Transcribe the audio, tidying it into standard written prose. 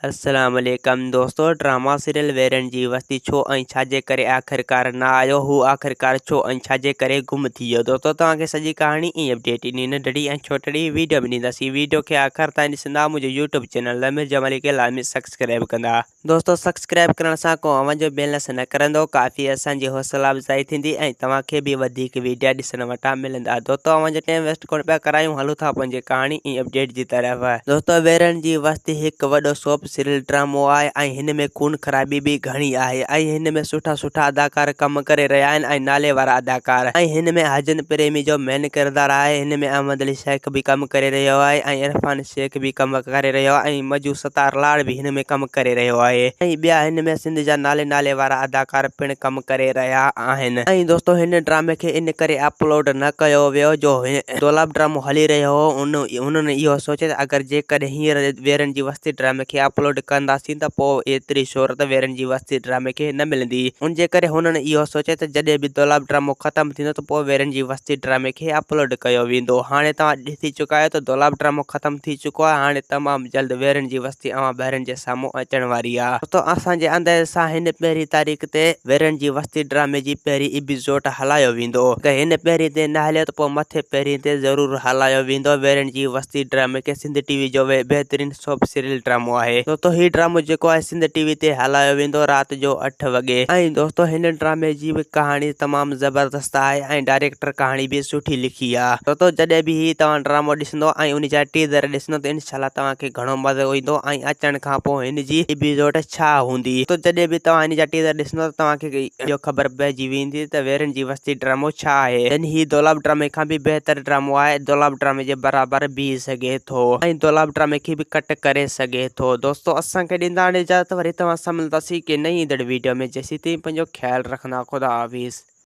السلام عليڪم دوستو ڊراما سيريل ويرن جي وستي ڇو ۽ ڇا جي ڪري آخرڪار نه آيو هو آخرڪار ڇو ۽ ڇا جي ڪري گم ٿي ويو دوستو توهان کي سڄي ڪهاڻي ۽ اپڊيٽ انهي ننڍڙي ۽ ڇوٽڙي ويڊيو ۾ ڏينداسين ويڊيو کي آخر تائين ڏسندا منهنجو يوٽيوب چينل ضمير جمالي کي لازمي سبسڪرائب ڪندا دوستو سبسڪرائب ڪرڻ سان ڪو اوهان جو بيلنس نه ڪرندو ڪافي اسان جي حوصلا افزائي ٿيندي ۽ توهان کي به وڌيڪ ويڊيا ڏسڻ وٽان ملندا دوستو اوهان جو ٽائيم ويسٽ ڪونه پيا ڪرايون هلون ٿا پنهنجي ڪهاڻي ۽ اپڊيٽ جي طرف. دوستو ويرن جي وستي هڪ وڏو سوپ سيريل ڊرامو آهي ۽ هن ۾ خون خرابي به گهڻي آهي ۽ هن ۾ سٺا سٺا اداڪار ڪم ڪري رهيا آهن ۽ نالي وارا اداڪار ۽ هن ۾ حجن پريمي جو مين ڪردار آهي هن ۾ احمد علي شيخ به ڪم ڪري رهيو آهي ۽ عرفان شيخ به ڪم ڪري رهيو آهي ۽ مجو ستار لاڙ به هن ۾ ڪم ڪري رهيو آهي ۽ ٻيا هن ۾ سنڌ جا نالي نالي وارا اداڪار پڻ ڪم ڪري رهيا آهن ۽ دوستو هن ڊرامي کي ان ڪري اپلوڊ نه ڪيو ويو جو دولاب ڊرامو هلي رهيو هو ان هنن اهو سوچيو ته اگر جيڪڏهن هينئر ويرن جي وستي ڊرامي کي اپلوڊ ڪنداسين ته پوء ايتري شهرت ويرن جي وستي ڊرامي کي نه ملندي ان جي ڪري هنن اهو سوچيو ته جڏهن به دولاب ڊرامو ختم ٿيندو ته پوء ويرن جي وستي ڊرامي کي اپلوڊ ڪيو ويندو هاڻي توهان ڏسي چڪا آهيو ته دولاب ڊرامو ختم ٿي چڪو آهي هاڻي تمام جلد ويرن جي وستي اوهان ڀائرن جي سامهون اچڻ واري آهي دوستو اسان جي اندازي سان هن پهرين تاريخ تي ويرن جي وستي ڊرامي جي پهرين ايپيسوڊ هلايو ويندو. اگر هن پهرين تي نه هليو ته پوء مٿي پهرين تي ضرور هلايو ويندو. ويرن جي وستي ڊرامي کي سنڌ ٽي وي جو بهترين سوپ سيريل ڊرامو آهي. دوستو هي ڊرامو جيڪو آهي سنڌ ٽي وي تي هلايو ويندو رات جو اٺ وڳي. ۽ دوستو هن ڊرامي جي به ڪهاڻي تمام زبردست آهي ۽ ڊائريڪٽر ڪهاڻي به سٺي لکي آ. دوستو جڏهن به هي توهان ڊرامو ڏسندو ۽ ان جا ٽيزر ڏسندو ته انشاء الله توهان کي گهڻو مزو ايندو ۽ اچڻ کان پوء هن جي ايپيسوڊ ڇا هوندي ته جڏهن به توهان هن جا ٽيزر ڏسندو ته توهان کي اهو خبر پئجي ويندي ته ويرن جي وستي ڊرامو ڇا آهي يعني هي دولاب ڊرامي کان به بهتر ڊرامو آهي دولاب ڊرامي جي برابر بيهي سگهي ٿو ۽ دولاب ڊرامي کي به ڪٽ ڪري سگهي ٿو دوستو اسان کي ڏيندا هاڻي اجازت وري توهان سان ملنداسين ڪنهن نئين ايندڙ ويڊيو ۾ جيسين تائين پنهنجو خيال رکندا خدا حافظ.